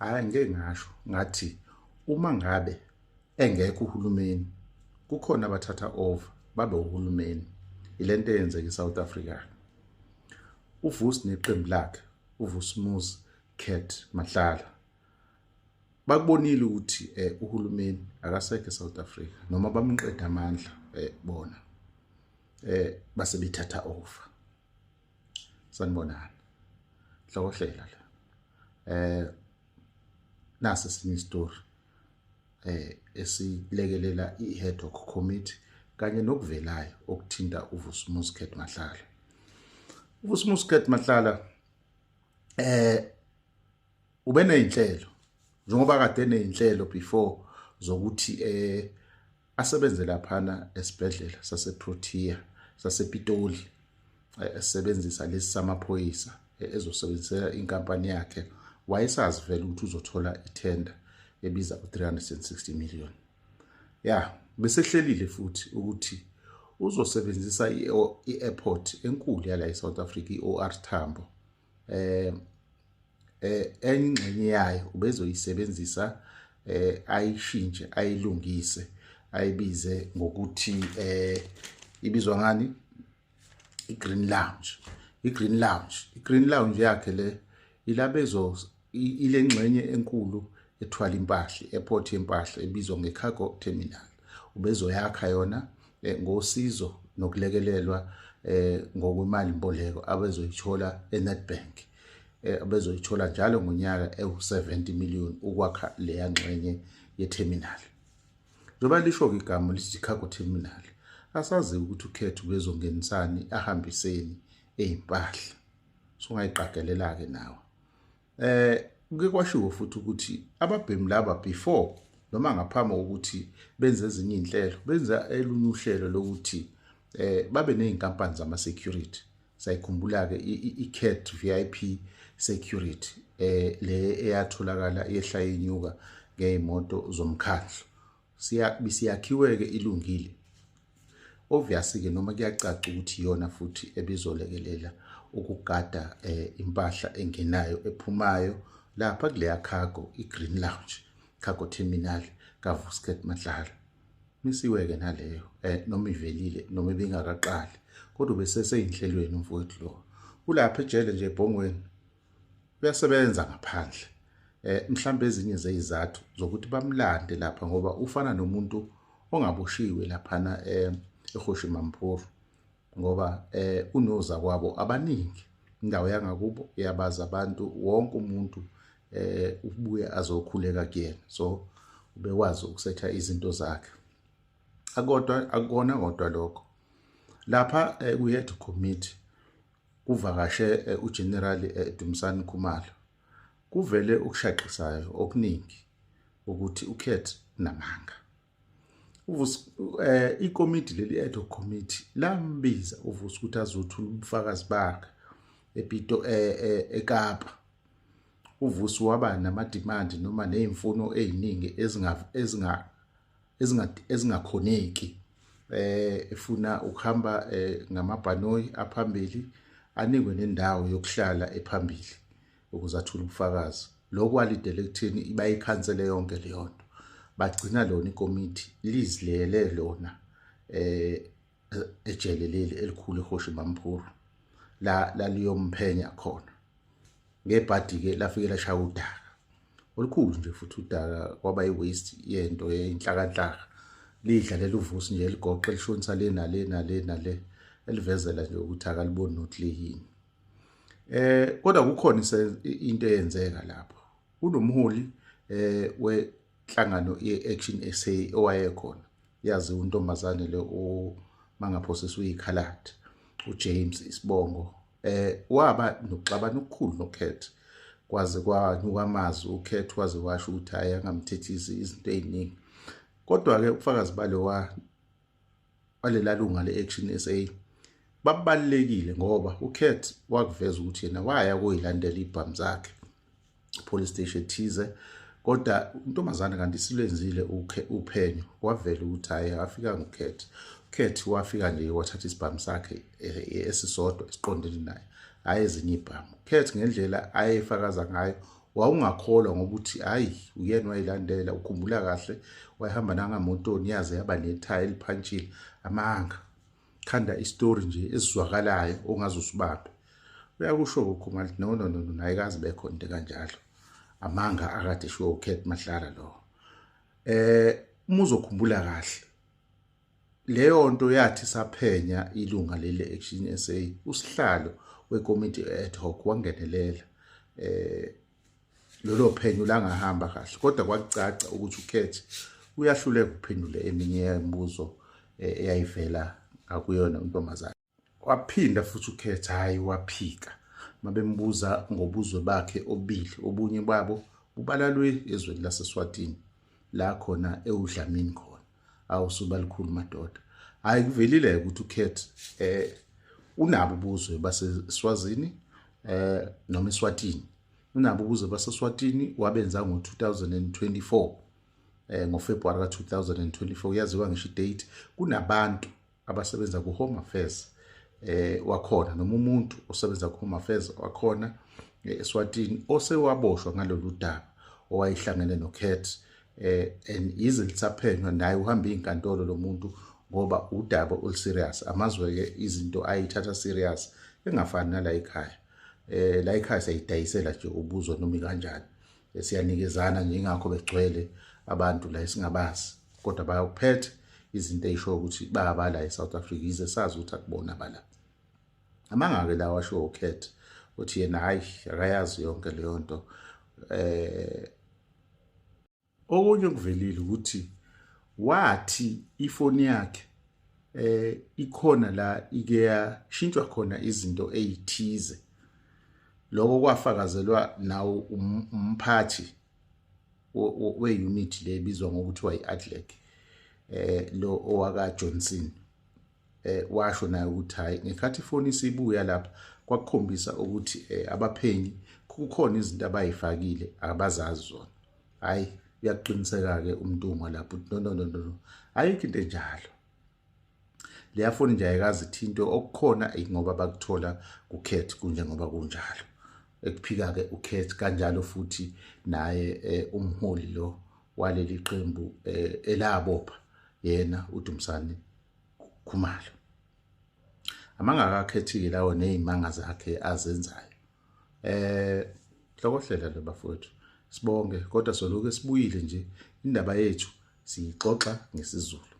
Hhayi, ngike ngasho ngathi uma ngabe engekho uhulumeni, kukhona abathatha over babe uhulumeni. Ilento eyenzeka eSouth Africa. UVusi neqembu lakhe, uVusimuzi Cat Matlala, bakubonile ukuthi uhulumeni akasekho eSouth Africa noma bamqeda amandla, bona base bethatha over. Sanibonani, hlokohlela la. Nasi esinye isitori esilekelela i-ad hoc committee kanye nokuvelayo okuthinta uVusimuzi Cat Matlala. UVusimuzi Cat Matlala ubeneyinhlelo, njengoba kade eneyinhlelo before, zokuthi asebenze laphana esibhedlela saseProtea sasePitoli, esebenzisa lesi samaphoyisa, ezosebenzisela inkampani yakhe. Wayesazi vele ukuthi uzothola ithenda ebiza u-360 million. Ya, besehlelile futhi ukuthi uzosebenzisa i-airport enkulu yala eSouth Africa, i-OR Tambo. Enye ingxenye yayo ubezoyisebenzisa, ayishintshe, ayilungise, ayibize ngokuthi, ibizwa ngani, i-Green Lounge. I-Green Lounge, i-Green Lounge yakhe le ilabezo ile ngxenye enkulu ethwala impahla, airport yempahla ebizwa nge-cargo terminal. Ubezoyakha yona ngosizo nokulekelelwa ngokwemali mboleko abezoyithola eNedbank, abezoyithola njalo ngonyaka ewu-70 million ukwakha leya ngxenye ye-terminal. Njengoba lisho-ke igama lithi cargo terminal, asazi ukuthi uKat ubezongenisani, ahambiseni ezimpahla. Sungayiqagelela-ke nawe. Kuke kwashiwo futhi ukuthi ababhemi laba, before noma ngaphambi kokuthi benze ezinye iy'nhlelo, benza elunye uhlelo lokuthi babe ney'nkampani zama-security. Sayikhumbula-ke i-Cat VIP Security, le eyatholakala yehla yenyuka ngey'moto zomkhandlu. Siya bisiyakhiwe-ke, ilungile. Obviously-ke, noma kuyacaca ukuthi iyona futhi ebizolekelela ukugada impahla engenayo, ephumayo lapha kuleya cargo, i-Green Lounge cargo terminal kaVusi Cat Matlala. Misiwe-ke naleyo, noma ivelile noma ibingakaqali, kodwa ubeseseyinhlelweni umfowethu lo. Ulapha ejele nje ebhongweni, uyasebenza ngaphandle. Mhlambe ezinye zezizathu zokuthi bamlande lapha, ngoba ufana nomuntu ongaboshiwe laphana eKgosi Mampuru, ngoba unoza kwabo abaningi, indawo yangakubo iyabaza abantu, wonke umuntu ubuye azokhuleka kuyena, so ubekwazi ukusetha izinto zakhe. Akodwa akukona kodwa lokho. Lapha ku-ad hoc committee kuvakashe uGeneral Dumisani Khumalo. Kuvele ukushaqisayo okuningi ukuthi uCat namanga. Uvusi, ikomiti leli, ad hoc committee, lambiza uVusi ukuthi azothula ubufakazi bakhe ePito, eKapa. UVusi waba nama-demand noma ney'mfuno ey'ningi ezingakhoneki, efuna ukuhamba ngamabhanoyi aphambili, anikwe nendawo yokuhlala ephambili ukuze athule ubufakazi. Lokhu kwalidela ekutheni bayikhansele yonke leyo nto, bagcina lona ikomiti lizilele lona ejele leli elikhulu eKgosi Mampuru, la laliyomphenya khona. Ngebhadi ke lafike lashaya udaka olukhulu nje futhi, udaka kwaba i-waste yento yenhlakanhlaka, lidlalela uVusi nje, eligoqe, elishonisa le nale nale nale, elivezela nje ukuthi akaliboni nokuthi liyini. Kodwa kukhona into eyenzeka lapho. Kunomholi wenhlangano ye-Action SA owayekhona, yazi untombazane le o mangaphosisa uyikhaladi, uJames isibongo, waba nokuxabana okukhulu noCat, kwaze kwanyuka amazwi. UCat waze washo ukuthi hayi, angamthethisi, izinto eziningi. Kodwa ke ubufakazi balowa balela lunga le-Action SA babalekile, ngoba uCat wakuveza ukuthi yena waya kuyilandela ibhamu zakhe police station thize, kodwa intombazane kanti silwenzile uphenyo, kwavela ukuthi hayi, afika nguCat. Cat wafika nje wathatha isibhamu sakhe esisodwa esiqondene naye, hayi ezinye ibhamu. Cat ngendlela ayefakaza ngayo Wawungakholwa ngoba uthi hayi uyena wayilandela, ukhumbula kahle wayehamba nangamotoni yaze yaba nethaya eliphantshile. Amanga. Khanda istory nje esizwakalayo ongaze usibambe. Uyakusho uKhumalo no no no no, ayikaze bekhona into kanjalo. Amanga akade eshiwo uCat Matlala lo. Uma uzokhumbula kahle leyo nto yathi saphenya ilunga leli Action SA, usihlalo wekomiti ad hoc wangenelela, lolo phenyo langahamba kahle, kodwa kwakucaca ukuthi uCat uyahluleka ukuphendula eminye yemibuzo eyayivela ngakuyona intombazane. Waphinda futhi uCat hayi waphika mabembuza ngobuzwe bakhe obubili, obunye babo bubalalwe ezweni laseSwatini la khona ewudlamini khona. Awusuba likhulu madoda. Hayi kuvelile ukuthi uCat unabo ubuzwe baseSwazini noma eSwatini, unabo ubuzwe baseSwatini, wabenza ngo2024, ngoFebruary ka2024, yaziwa ngisho idate. Kunabantu abasebenza ku Home Affairs wakhona, noma umuntu osebenza ku Home Affairs wakhona eSwatini osewaboshwa ngalolu daba owayehlangene noCat, and yize lisaphenywa naye uhamba izinkantolo lo muntu ngoba udaba oluserious. Amazwe ke izinto ayithatha serious engafani nala ekhaya. La ekhaya siyayidayisela nje ubuzwa noma kanjani, siyanikezana nje, ingakho begcwele abantu la esingabazi, kodwa bayakuphethe izinto eyisho ukuthi baba la eSouth Africa, yize sazi ukuthi akubona bala. Amangake lawa asho uCat uthi yena hayi akayazi yonke leyo nto. Okunye okuvelile ukuthi wathi ifoni yakhe ikhona la ike yashintshwa khona izinto ezithize, lokho kwafakazelwa nawo umphathi we-unit le ebizwa ngokuthi wayi-ADLEC, lo owaka Johnson, washo naye ukuthi hayi ngekhathi ifoni isibuya lapha kwakukhombisa ukuthi abaphenyi kukhona izinto abayifakile abazazi zona. Hayi uyaqiniseka ke uMntungwa lapho no no no no, ayikho into enjalo. Leya foni nje ayikazi ithintwe, okukhona ingoba bakuthola kuCat kunjengoba kunjalo. Ekuphika ke uCat kanjalo futhi naye umholi lo waleli qembu elabopha yena uDumsani Khumalo. Amangakakhethile lawo nezimanga zakhe azenzayo. Hlokohlela lo bafowethu, sibonge kodwa soloku esibuyile nje indaba yethu siyixoxa ngesiZulu.